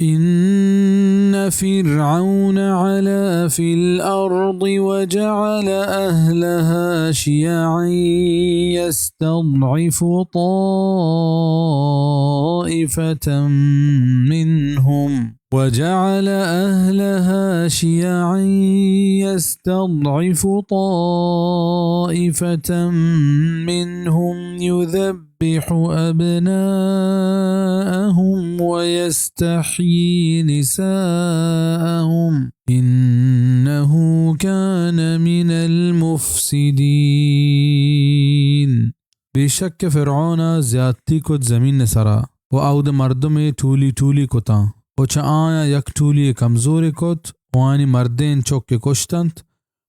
إن فرعون علا في الأرض وجعل أهلها شيعا يستضعف طائفة منهم وجعل أهلها شيعا يستضعف طائفة منهم يذبح أبناءهم ويستحيي نساءهم إنه كان من المفسدين. بیشک کہ فرعون ءَ زیادتی کت زمین ءِ سرا، و اود مردمے ٹولی ٹولی کتاں، و چہ آیاں یک ٹولی کمزورے کت، و آیانی مردین چک کشتنت،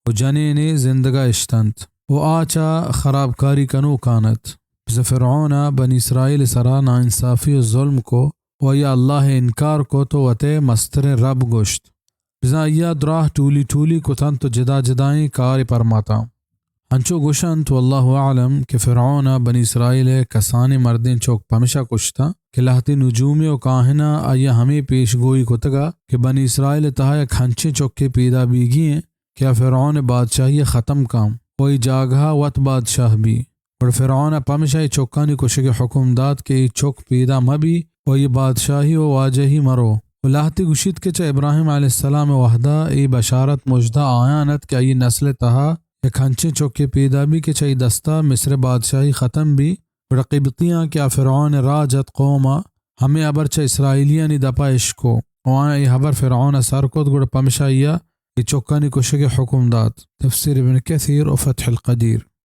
و جنینے زندگا اشتنت، و آ چہ خرابکاری کنوکان ات۔ بزاں فرعون ءَ بنی اسرائیل سرا ناانصافی و ظلم کو، و آیا اللہ انکار کت و وتے مستریں رب گوشت۔ بزاں آیا دراہ ٹولی ٹولی کتنت و جدا جدائیں کارے پرماتاں۔ انچو گوشنت، واللہ اعلم، کہ فرعون ءَ بنی اسرائیل ءِ کسانیں مردیں چک پمشا کشتاں کہ لہتے نجومے و کاہناں آیا ہمے پیش گوئی کتگا کہ بنی اسرائیل ءِ تہا یک ہنچیں چکے پیدا بیگی ایں کہ آ فرعون ءِ بادشاہی ءَ ختم کن و اے جاگہا وت بادشاہ بی۔ گڑا فرعون ءَ پمشا اے چکانی کشگ ءِ حکم دات کہ اے چک پیدا مہ بی و اے بادشاہی و واجہی مرو۔ و لہتے گوشیت کہ چہ ابراہیم علیہ السلام ءِ وہدا اے بشارت مژدہ آیان ات کہ آئی نسل ءِ تہا یک ہنچیں چکے پیدا بی کہ چہ اے دستا مصر ءِ بادشاہی ختم بی۔ گڑا قبطیاں کہ آ فرعون ءِ راج ات قوما، ہمے ہبر چہ اسرائیلیانی دپا اشکو و آیاں اے ہبر فرعون ءَ سر کت، گڑا پمشا آئی ءَ اے چکانی کشگ ءِ حکم دات۔ تفسیر ابن کثیر و فتح القدیر۔